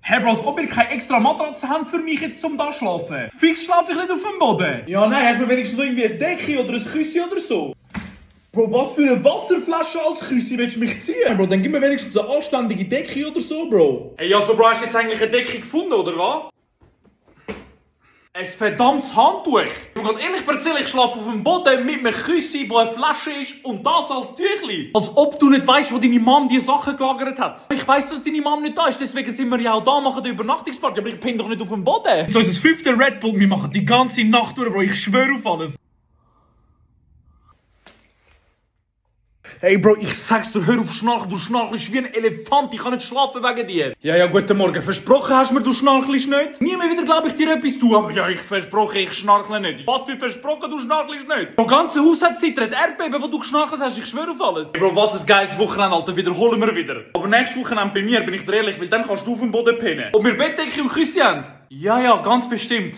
Hey Bro, als ob ihr keine extra Matratze habt für mich jetzt zum da schlafen. Fix schlafe ich nicht auf dem Boden. Ja, nein, hast du mir wenigstens noch irgendwie eine Decke oder ein Küssi oder so? Bro, was für eine Wasserflasche als Küssi willst du mich ziehen? Bro, dann gib mir wenigstens eine anständige Decke oder so, Bro. Hey, also Bro, hast du jetzt eigentlich eine Decke gefunden, oder was? Ein verdammtes Handtuch. Ich muss ehrlich erzählen, ich schlafe auf dem Boden mit einem Küssi, wo eine Flasche ist und das als Tüchli. Als ob du nicht weißt, wo deine Mom die Sachen gelagert hat. Ich weiss, dass deine Mom nicht da ist, deswegen sind wir ja auch da, machen die Übernachtungsparty, aber ich bin doch nicht auf dem Boden. So ist das 5. Red Bull, wir machen die ganze Nacht durch, Bro, ich schwöre auf alles. Hey Bro, ich sag's dir, hör auf schnarchen, du schnarchelst wie ein Elefant, ich kann nicht schlafen wegen dir. Ja, guten Morgen, versprochen hast du mir, du schnarchelst nicht? Nie mehr wieder glaube ich dir etwas tun, aber ja, ich versprochen, ich schnarchle nicht. Was für versprochen, du schnarchelst nicht? Das ganze Haus hat zittert, Erdbeben, wo du geschnarchelt hast, ich schwöre auf alles. Hey Bro, was ein geiles Wochenende, Alter, wiederholen wir wieder. Aber nächstes Wochenende bei mir, bin ich dir ehrlich, weil dann kannst du auf dem Boden pennen. Ob wir Bettdecke und Küsse haben? Ja, ganz bestimmt.